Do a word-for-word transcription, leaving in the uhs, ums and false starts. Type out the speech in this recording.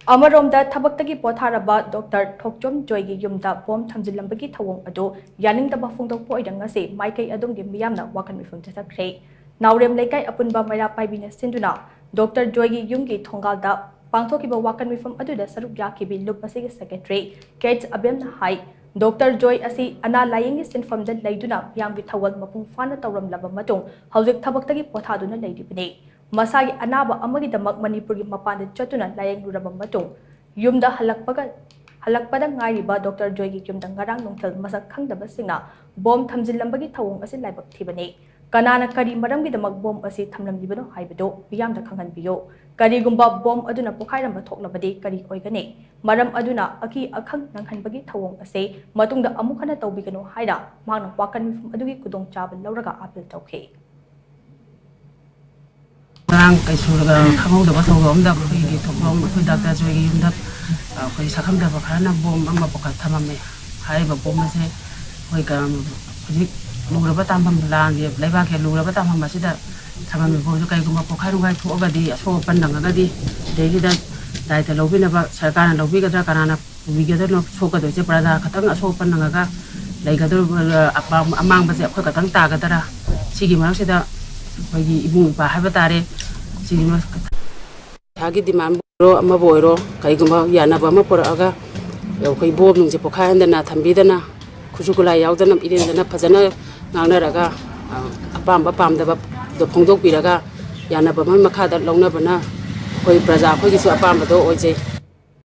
ꯑꯃꯔꯣꯝꯗ, ꯊꯕꯛꯇꯒꯤ ꯄꯣꯊꯥꯔꯕ ꯗꯣꯛꯇꯔ ꯊꯣꯛꯆꯣꯝ ꯖꯣꯏꯒꯤ ꯌꯨꯝꯗ ꯕꯣꯝ ꯊꯝꯖꯤꯜꯂꯝꯕꯒꯤ ꯊꯧꯑꯣꯡ ꯑꯗꯨ ꯌꯥꯅꯤꯡꯗꯕ ꯐꯣꯡꯗꯣꯛꯄ ꯑꯣꯏꯅ ꯉꯁꯤ ꯃꯥꯏꯀꯩ ꯑꯗꯨꯝꯒꯤ ꯃꯤꯌꯥꯝꯅ ꯋꯥꯀꯟ ꯃꯤꯐꯝ ꯆꯠꯊꯈ꯭ꯔꯦ꯫ ꯅꯥꯎꯔꯦꯝ ꯂꯩꯀꯥꯏ ꯑꯄꯨꯟꯕ ꯃꯩꯔꯥ ꯄꯥꯏꯕꯤꯅ ꯁꯤꯟꯗꯨꯅ ꯗꯣꯛꯇꯔ ꯖꯣꯏꯒꯤ ꯌꯨꯝꯒꯤ ꯊꯣꯡꯒꯥꯜꯗ ꯄꯥꯡꯊꯣꯛꯈꯤꯕ ꯋꯥꯀꯟ ꯃꯤꯐꯝ ꯑꯗꯨꯗ ꯁꯔꯨꯛ ꯌꯥꯈꯤꯕꯤ ꯂꯨꯞ ꯑꯁꯤꯒꯤ ꯁꯦꯀ꯭ꯔꯦꯇꯔꯤ ꯀꯦꯠꯁ ꯑꯕꯦꯝꯅ ꯍꯥꯏ, ꯗꯣꯛꯇꯔ ꯖꯣꯏ ꯑꯁꯤ ꯑꯅꯥ ꯂꯥꯌꯦꯡꯒꯤ ꯁꯤꯟꯐꯝꯗ ꯂꯩꯗꯨꯅ ꯃꯤꯌꯥꯝꯒꯤ ꯊꯧꯒꯜ ꯃꯄꯨꯡ ꯐꯥꯅ ꯇꯧꯔꯝꯂꯕ ꯃꯇꯨꯡ ꯍꯧꯖꯤꯛ ꯊꯕꯛꯇꯒꯤ ꯄꯣꯊꯥꯗꯨꯅ ꯂꯩꯔꯤꯕꯅꯤ꯫ ꯃꯁꯥꯒꯤ ꯑꯅꯥꯕ ꯑꯃꯒꯤꯗꯃꯛ ꯃꯅꯤꯄꯨꯔꯒꯤ ꯃꯄꯥꯟꯗ ꯆꯠꯇꯨꯅ ꯂꯥꯌꯦꯡꯂꯨꯔꯕ ꯃꯇꯨꯡ ꯌꯨꯝꯗ ꯍꯜꯂꯛꯄꯒ, ꯍꯜꯂꯛꯄꯗ ꯉꯥꯏꯔꯤꯕ ꯗꯣꯛꯇꯔ ꯖꯣꯏꯒꯤ ꯌꯨꯝꯗ ꯉꯔꯥꯡ ꯅꯨꯡꯊꯤꯜ ꯃꯁꯛ ꯈꯪꯗꯕꯁꯤꯡꯅ ꯕꯣꯝ ꯊꯝꯖꯤꯜꯂꯝꯕꯒꯤ ꯊꯧꯑꯣꯡ ꯑꯁꯤ ꯂꯥꯏꯕꯛ ꯊꯤꯕꯅꯤ꯫ ꯀꯅꯥꯅ ꯀꯔꯤ ꯃꯔꯝꯒꯤꯗꯃꯛ ꯕꯣꯝ ꯑꯁꯤ ꯊꯝꯂꯝꯂꯤꯕꯅꯣ ꯍꯥꯏꯕꯗꯨ ꯃꯤꯌꯥꯝꯗ ꯈꯪꯍꯟꯕꯤꯌꯨ꯫ ꯀꯔꯤꯒꯨꯝꯕ ꯕꯣꯝ ꯑꯗꯨꯅ ꯄꯣꯈꯥꯏꯔꯝꯕ ꯊꯣꯛꯂꯕꯗꯤ ꯀꯔꯤ ꯑꯣꯏꯒꯅꯤ? ꯃꯔꯝ ꯑꯗꯨꯅ ꯑꯀꯤ ꯑꯈꯪ ꯅꯪꯍꯟꯕꯒꯤ ꯊꯧꯑꯣꯡ ꯑꯁꯤ ꯃꯇꯨꯡꯗ ꯑꯃꯨꯛ ꯍꯟꯅ ꯇꯧꯕꯤꯒꯅꯨ ꯍꯥꯏꯅ ꯃꯍꯥꯛꯅ ꯋꯥꯀꯟ ꯃꯤꯐꯝ ꯑꯗꯨꯒꯤ ꯈꯨꯗꯣꯡꯆꯥꯕ ꯂꯧꯔꯒ ꯑꯥꯄꯤꯜ ꯇꯧꯈꯤ꯫ ꯉꯔꯥꯡ ꯀꯩꯁꯨ, ꯑ, ꯈꯪꯍꯧꯗꯕ ꯊꯧꯗꯣꯛ ꯑꯃꯗ ꯑꯩꯈꯣꯏꯒꯤ ꯊꯣꯛꯂꯣꯝ, ꯑꯩꯈꯣꯏ ꯗꯥꯛꯇꯔ ꯖꯣꯏꯒꯤ ꯌꯨꯝꯗ, ꯑ, ꯑꯩꯈꯣꯏ ꯁꯛꯈꯪꯗꯕ ꯈꯔꯅ ꯕꯣꯝ ꯑꯃ ꯄꯨꯈꯠ ꯊꯝꯃꯝꯃꯦ꯫ ꯍꯥꯏꯔꯤꯕ ꯕꯣꯝ ꯑꯁꯦ ꯑꯩꯈꯣꯏ ꯀ-, ꯍꯧꯖꯤꯛ ꯂꯨꯔꯕ ꯇꯥꯡꯐꯝ, ꯂꯥꯟꯒꯤ ꯂꯩꯕꯥꯛꯀꯤ ꯂꯨꯔꯕ ꯇꯥꯡꯐꯝ ꯑꯁꯤꯗ ꯊꯝꯃꯝꯃꯤꯕ ꯕꯣꯝꯁꯦ ꯀꯩꯒꯨꯝꯕ ꯄꯣꯈꯥꯏ ꯅꯨꯡꯈꯥꯏ ꯊꯣꯛꯑꯒꯗꯤ, ꯑꯁꯣꯛ ꯑꯄꯟ ꯅꯪꯉꯒꯗꯤ, ꯁꯤꯗꯩꯁꯤꯗ ꯗꯥꯏꯇ ꯂꯧꯕꯤꯅꯕ ꯁꯔꯀꯥꯔꯅ ꯂꯧꯕꯤꯒꯗ꯭ꯔꯥ, ꯀꯅꯥꯅ ꯄꯨꯕꯤꯒꯗꯣꯏꯅꯣ? ꯁꯣꯛꯀꯗꯣꯏꯁꯦ ꯄ꯭ꯔꯖꯥ ꯈꯛꯇꯪ ꯑꯁꯣꯛ ꯑꯄꯟ ꯅꯪꯉꯒ ꯂꯩꯒꯗꯧꯔꯤꯕ, ꯑꯄꯥꯝ-, ꯑꯃꯥꯡꯕꯁꯦ ꯑꯩꯈꯣꯏ ꯈꯛꯇꯪ ꯇꯥꯒꯗ꯭ꯔꯥ? ꯁꯤꯒꯤ ꯃꯔꯛꯁꯤꯗ ꯑꯩꯈꯣꯏꯒꯤ ꯏꯕꯨꯡ ꯏꯄ꯭ꯋꯥ ꯍꯥꯏꯕ ꯇꯥꯔꯦ, ꯁꯤꯒꯤ ꯃꯔꯛ-, ꯄꯩꯁꯥꯒꯤ ꯗꯤꯃꯥꯟꯕꯨ ꯑꯣꯏꯔꯣ, ꯑꯃꯕꯨ ꯑꯣꯏꯔꯣ, ꯀꯔꯤꯒꯨꯝꯕ ꯌꯥꯅꯕ ꯑꯃ ꯄꯨꯔꯛꯑꯒ ꯑꯩꯈꯣꯏ ꯕꯣꯝꯁꯤꯡꯁꯦ ꯄꯣꯈꯥꯏꯍꯟꯗꯅ ꯊꯝꯕꯤꯗꯅ, ꯈꯨꯠꯁꯨ ꯈꯨꯠꯂꯥꯏ ꯌꯥꯎꯗꯅ ꯏꯔꯦꯟꯖꯅ ꯐꯖꯅ ꯉꯥꯡꯅꯔꯒ, ꯑ, ꯑꯄꯥꯝꯕ ꯄꯥꯝꯗꯕꯗꯣ ꯐꯣꯡꯗꯣꯛꯄꯤꯔꯒ ꯌꯥꯅꯕ ꯑꯃꯒꯤ ꯃꯈꯥꯗ ꯂꯧꯅꯕꯅ ꯑꯩꯈꯣꯏ ꯄ꯭ꯔꯖꯥ ꯑꯩꯈꯣꯏꯒꯤꯁꯨ ꯑꯄꯥꯝꯕꯗꯣ ꯑꯣꯏꯖꯩ꯫